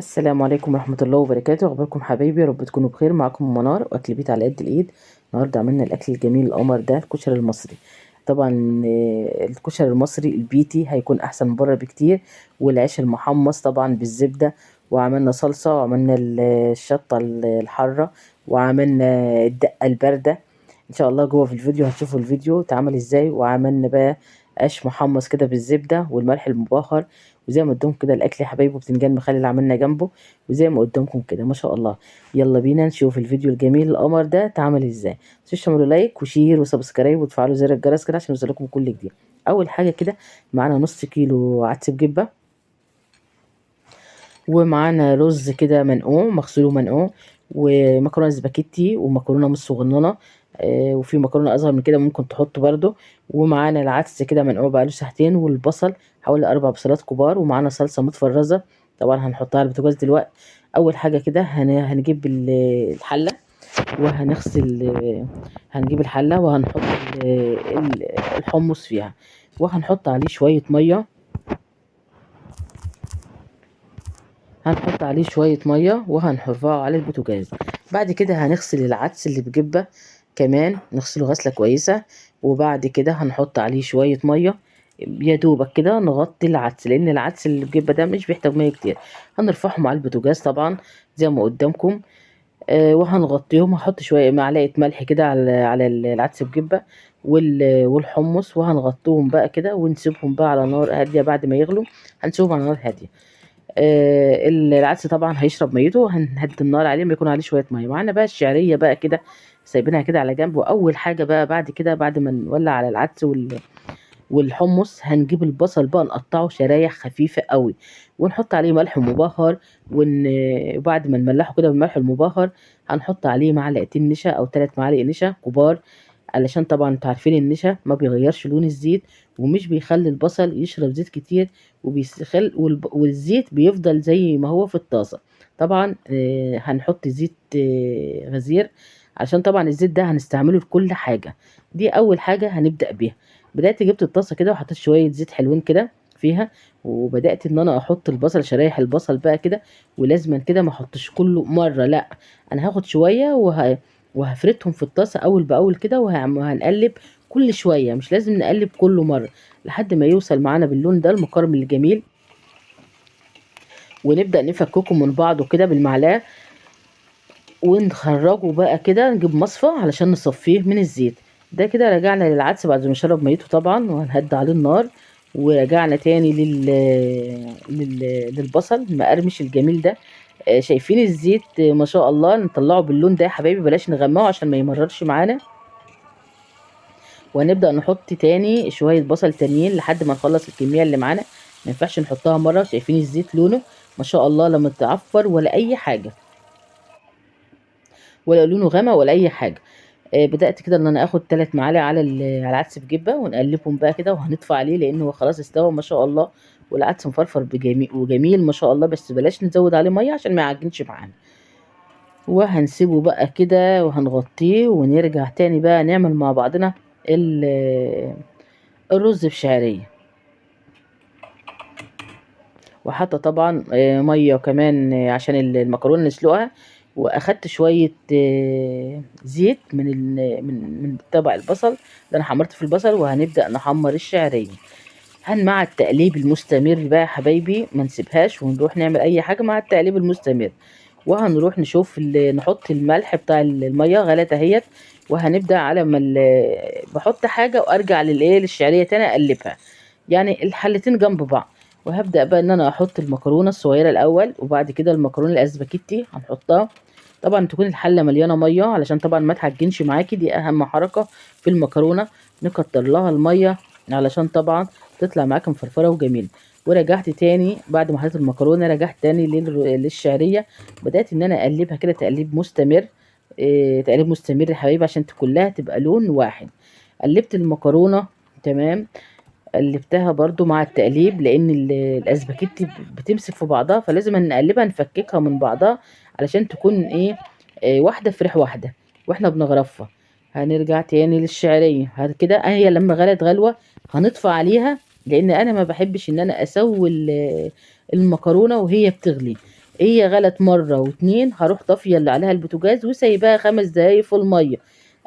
السلام عليكم ورحمة الله وبركاته. اخباركم حبايبي؟ يا رب تكونوا بخير. معاكم منار واكل بيت على قد الايد. النهارده عملنا الاكل الجميل القمر ده، الكشري المصري. طبعا الكشري المصري البيتي هيكون احسن من بره بكتير، والعيش المحمص طبعا بالزبدة، وعملنا صلصة، وعملنا الشطة الحارة، وعملنا الدقة الباردة. ان شاء الله جوه في الفيديو هتشوفوا الفيديو اتعمل ازاي. وعملنا بقى عيش محمص كده بالزبدة والملح المبهر، وزي ما قدامكم كده الاكل يا حبايبي، وبتنجان مخلل اللي عملنا جنبه، وزي ما قدامكم كده ما شاء الله. يلا بينا نشوف الفيديو الجميل القمر ده اتعمل ازاي. متنسوش تعملوا like و share و subscribe وتفعلوا زر الجرس كده عشان يوصلكم كل جديد. اول حاجة كده معانا نص كيلو عدس بجبه، ومعانا رز كده منقوع مغسول ومنقوع، ومكرونه سباكيتي، ومكرونه مش صغننه، وفي مكرونه اصغر من كده ممكن تحطه برده. ومعانا العدس كده منقوع بقاله ساعتين، والبصل حوالي 4 بصلات كبار، ومعانا صلصه متفرزه طبعا هنحطها على البوتاجاز دلوقتي. اول حاجة كده هنجيب الحلة وهنغسل، هنجيب الحلة وهنحط الحمص فيها، وهنحط عليه شوية مية، هنحط عليه شوية مية وهنرفعه على البوتاجاز. بعد كده هنغسل العدس اللي بجبه كمان، نغسله غسله كويسة، وبعد كده هنحط عليه شوية مية يا دوبك كده نغطي العدس، لان العدس اللي بجبه ده مش بيحتاج مية كتير. هنرفعهم على البوتاجاز طبعا زي ما قدامكم، وهنغطيهم. هحط شوية معلقه ملح كده على العدس بجبه والحمص، وهنغطيهم بقى كده ونسيبهم بقى على نار هادية. بعد ما يغلوا هنسيبهم على نار هادية. العدس طبعا هيشرب ميته، هنهدي النار عليه ما يكون عليه شوية مية. معانا بقى الشعرية بقى كده سايبينها كده على جنب. واول حاجة بقى بعد كده، بعد ما نولع على العدس والحمص، هنجيب البصل بقى نقطعه شرايح خفيفة قوي، ونحط عليه ملح مبهر، وبعد ما نملحه كده بالملح المبهر هنحط عليه معلقتين نشا او 3 معالق نشا كبار، علشان طبعا انتوا عارفين النشا ما بيغيرش لون الزيت، ومش بيخلي البصل يشرب زيت كتير، والزيت بيفضل زي ما هو في الطاسه. طبعا هنحط زيت غزير، عشان طبعا الزيت ده هنستعمله لكل حاجة. دي اول حاجة هنبدا بيها. بدات جبت الطاسه كده وحطيت شوية زيت حلوين كده فيها، وبدات ان انا احط البصل، شرايح البصل بقى كده. ولازما كده ما احطش كله مرة، لا انا هاخد شوية وهفردهم في الطاسه اول باول كده، وهنقلب كل شوية، مش لازم نقلب كله مرة، لحد ما يوصل معانا باللون ده المكرمل الجميل. ونبدا نفككه من بعضه كده بالمعلقه، ونخرجه بقى كده، نجيب مصفى علشان نصفيه من الزيت ده. كده رجعنا للعدس بعد ما شرب ميته طبعا، وهنهدي عليه النار. ورجعنا تاني للبصل المقرمش الجميل ده. شايفين الزيت، ما شاء الله، نطلعه باللون ده يا حبايبي، بلاش نغمقه عشان ما يمررش معانا. وهنبدأ نحط تاني شوية بصل تانيين لحد ما نخلص الكمية اللي معانا، ما ينفعش نحطها مرة. شايفين الزيت لونه ما شاء الله، لا متعفر ولا أي حاجة، ولا لونه غامق ولا أي حاجة. بدأت كده إن أنا آخد 3 معالق على العدس بجبة، ونقلبهم بقى كده، وهنطفي عليه لأن هو خلاص استوى ما شاء الله، والعدس مفرفر وجميل ما شاء الله، بس بلاش نزود عليه مية عشان ما يعجنش معانا. وهنسيبه بقى كده وهنغطيه، ونرجع تاني بقى نعمل مع بعضنا الرز بشعرية. وحاطة طبعا، مية كمان، عشان المكرونة نسلقها. واخدت شوية، زيت من طبق البصل اللي انا حمرت في البصل، وهنبدأ نحمر الشعرية. مع التقليب المستمر بقى يا حبايبي، ما نسيبهاش ونروح نعمل اي حاجة، مع التقليب المستمر. وهنروح نشوف نحط الملح بتاع المية غلت اهيت. وهنبدأ على ما بحط حاجة وارجع للشعرية تاني اقلبها، يعني الحلتين جنب بعض. وهبدأ بقى ان انا احط المكرونة الصغيرة الاول، وبعد كده المكرونة الاسباجيتي هنحطها. طبعا تكون الحلة مليانة مية علشان طبعا ما تعجنش معاكي، دي اهم حركة في المكرونة، نكتر لها المية علشان طبعا تطلع معاكي مفرفرة وجميلة. ورجعت تاني بعد ما حطيت المكرونة، رجعت تاني للشعرية، بدأت ان انا اقلبها كده تقليب مستمر، تقليب مستمر يا حبايبي عشان كلها تبقى لون واحد. قلبت المكرونة تمام، قلبتها برضو مع التقليب لان الاسباجيتي بتمسك في بعضها، فلازم نقلبها نفككها من بعضها علشان تكون واحدة في ريح واحدة واحنا بنغرفها. هنرجع تاني للشعرية كده، هي لما غلت غلوة هنطفي عليها، لان انا ما بحبش ان انا اسوي المكرونه وهي بتغلي. هي غلت مرة واتنين، هروح طافية اللي عليها البوتاجاز وسايباها 5 دقايق في المية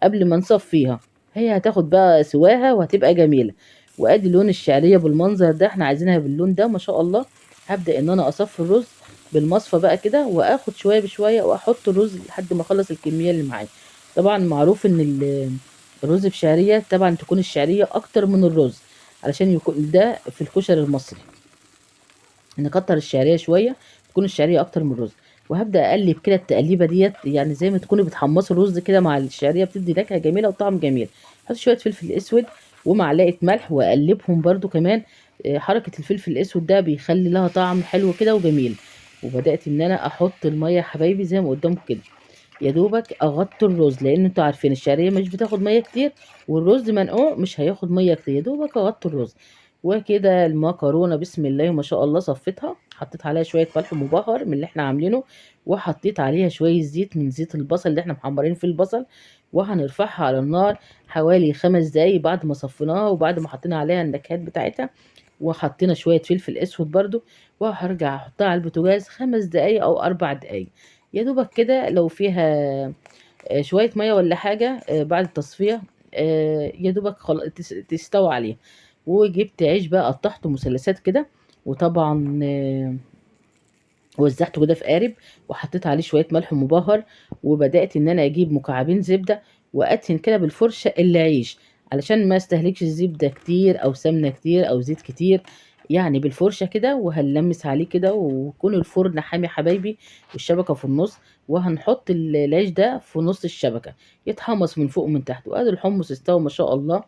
قبل ما نصفيها، هي هتاخد بقى سواها وهتبقى جميلة. وادي لون الشعرية بالمنظر ده، احنا عايزينها باللون ده ما شاء الله. هبدأ ان انا اصفي الرز بالمصفى بقى كده، واخد شوية بشوية واحط الرز لحد ما اخلص الكمية اللي معايا. طبعا معروف ان الرز بشعرية طبعا تكون الشعرية اكتر من الرز، علشان يكون ده في الكشري المصري نكتر الشعرية شوية، تكون الشعرية اكتر من الرز. وهبدأ اقلب كده التقليبة ديت، يعني زي ما تكونوا بتحمصوا الرز كده مع الشعرية، بتدي نكهة جميلة وطعم جميل. حط شوية فلفل اسود ومعلقة ملح واقلبهم برده كمان. حركة الفلفل الاسود ده بيخلي لها طعم حلو كده وجميل. وبدأت ان انا احط المية يا حبايبي زي ما قدامكم كده، يا دوبك اغطي الرز، لان انتوا عارفين الشعرية مش بتاخد مية كتير، والرز منقوع مش هياخد مية كتير، يا دوبك اغطي الرز. وكده المكرونه بسم الله ما شاء الله صفيتها، حطيت عليها شوية ملح مبهر من اللي احنا عاملينه، وحطيت عليها شوية زيت من زيت البصل اللي احنا محمرين فيه البصل، وهنرفعها على النار حوالي 5 دقايق بعد ما صفيناها وبعد ما حطينا عليها النكهات بتاعتها، وحطينا شوية فلفل اسود برده. وهرجع احطها على البوتاجاز 5 دقايق او 4 دقايق يا دوبك كده، لو فيها شوية مية ولا حاجة، بعد التصفية، يا دوبك تستوى عليها. وجبت عيش بقى قطعته مثلثات كده، وطبعا، وزعته كده في قارب، وحطيت عليه شوية ملح مبهر، وبدات ان انا اجيب مكعبين زبدة وادهن كده بالفرشه العيش، علشان ما استهلكش الزبدة كتير او سمنه كتير او زيت كتير، يعني بالفرشه كده. وهنلمس عليه كده، ويكون الفرن حامي حبايبي، والشبكة في النص، وهنحط العيش ده في نص الشبكة يتحمص من فوق ومن تحت. وادي الحمص استوى ما شاء الله.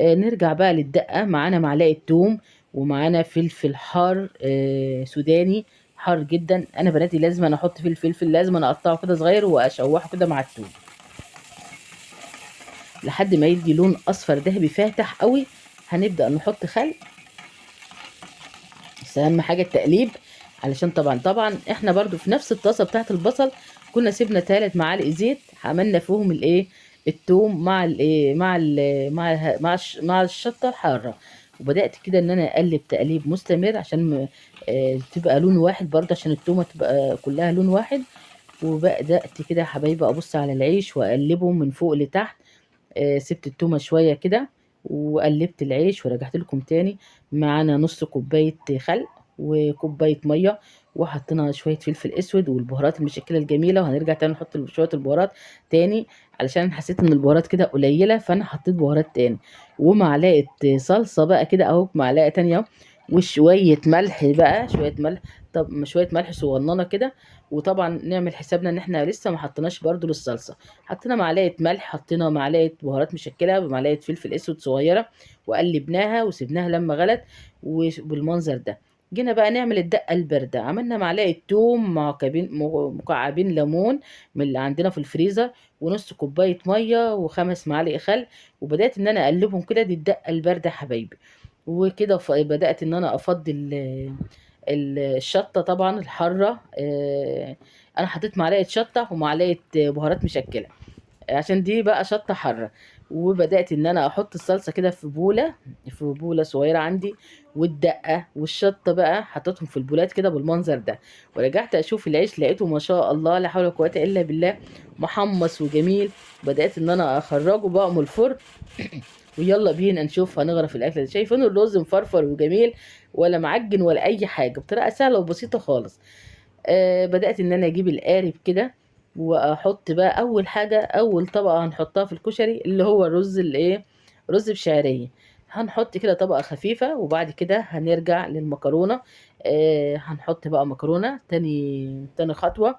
نرجع بقى للدقه. معانا معلقه توم، ومعانا فلفل حار، سوداني حار جدا. انا بناتي لازم انا احط فيه الفلفل، لازم انا اقطعه كده صغير واشوحه كده مع التوم لحد ما يدي لون اصفر ذهبي فاتح قوي. هنبدا نحط خل، بس اهم حاجة التقليب، علشان طبعا احنا برضو في نفس الطاسه بتاعت البصل كنا سيبنا 3 معالق زيت، عملنا فيهم الايه التوم مع الايه مع ال مع ال مع, مع الشطه الحارة. وبدات كده ان انا اقلب تقليب مستمر عشان تبقى لون واحد برضه، عشان التومه تبقى كلها لون واحد. وبدات كده يا حبايبي ابص على العيش واقلبه من فوق لتحت. سبت التومه شوية كده وقلبت العيش ورجعت لكم تاني. معانا نص كوباية خل وكوبايه مية، وحطينا شوية فلفل اسود والبهارات المشكلة الجميلة. وهنرجع تاني نحط شوية البهارات تاني علشان حسيت ان البهارات كده قليله، فانا حطيت بهارات تاني. ومعلقة صلصه بقى كده اهو، معلقه تانية اهو، وشوية ملح بقى، شوية ملح، طب شوية ملح صغننه كده. وطبعا نعمل حسابنا ان احنا لسه ما حطيناش برده للصلصه، حطينا معلقه ملح، حطينا معلقه بهارات مشكلة بمعلقه فلفل اسود صغيرة، وقلبناها وسبناها لما غلت وبالمنظر ده. جينا بقى نعمل الدقة البارده، عملنا معلقه توم مع مكعبين ليمون من اللي عندنا في الفريزر، ونص كوباية مية، و5 معالق خل، وبدات ان انا اقلبهم كده. دي الدقة البارده يا حبايبي. وكده بدات ان انا افضي الشطه طبعا الحارة. انا حطيت معلقه شطه ومعلقة بهارات مشكلة عشان دي بقى شطه حارة. وبدات ان انا احط الصلصه كده في بوله صغيرة عندي، والدقه والشطه بقى حطيتهم في البولات كده بالمنظر ده. ورجعت اشوف العيش لقيته ما شاء الله لا حول ولا قوة الا بالله محمص وجميل. بدات ان انا اخرجه بقى من الفرن ويلا بينا نشوف هنغرف الاكلة دي. شايفين الرز مفرفر وجميل ولا معجن ولا اي حاجة، بطريقة سهلة وبسيطة خالص. بدات ان انا اجيب القارب كده واحط بقى اول حاجة، اول طبقه هنحطها في الكشري اللي هو الرز الايه، رز بشعريه. هنحط كده طبقه خفيفة، وبعد كده هنرجع للمكرونه. هنحط بقى مكرونه تاني خطوة،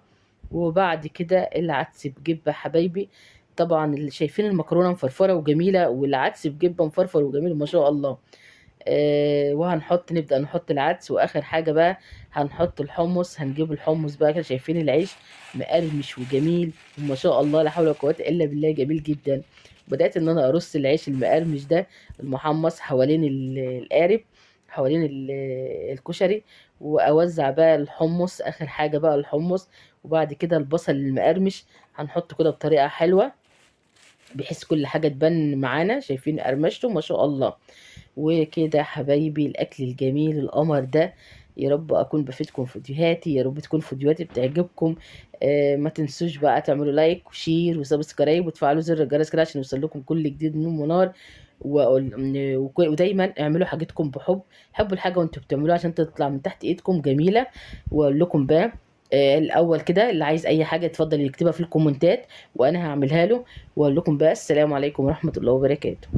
وبعد كده العدس بجبه حبايبي. طبعا اللي شايفين المكرونه مفرفره وجميلة، والعدس بجبه مفرفر وجميل ما شاء الله. وهنحط، نبدأ نحط العدس، واخر حاجة بقى هنحط الحمص. هنجيب الحمص بقى كده، شايفين العيش مقرمش وجميل وما شاء الله لا حول ولا قوة الا بالله، جميل جدا. بدأت ان انا ارص العيش المقرمش ده المحمص حوالين القارب، حوالين الكشري، واوزع بقى الحمص، اخر حاجة بقى الحمص. وبعد كده البصل المقرمش هنحطه كده بطريقة حلوة بحيث كل حاجة تبان معانا. شايفين قرمشته ما شاء الله. وكده حبايبي الاكل الجميل القمر ده يا رب اكون بفيدكم في فيديوهاتي، يا رب تكون فيديوهاتي بتعجبكم. ما تنسوش بقى تعملوا like و share و subscribe وتفعلوا زر الجرس كده عشان يوصل لكم كل جديد من منار. ودايما اعملوا حاجتكم بحب، حبوا الحاجة وانتوا بتعملوها عشان تطلع من تحت ايدكم جميلة. واقول لكم بقى الاول كده، اللي عايز اي حاجة يتفضل يكتبها في الكومنتات وانا هعملها له. واقول لكم بقى السلام عليكم ورحمة الله وبركاته.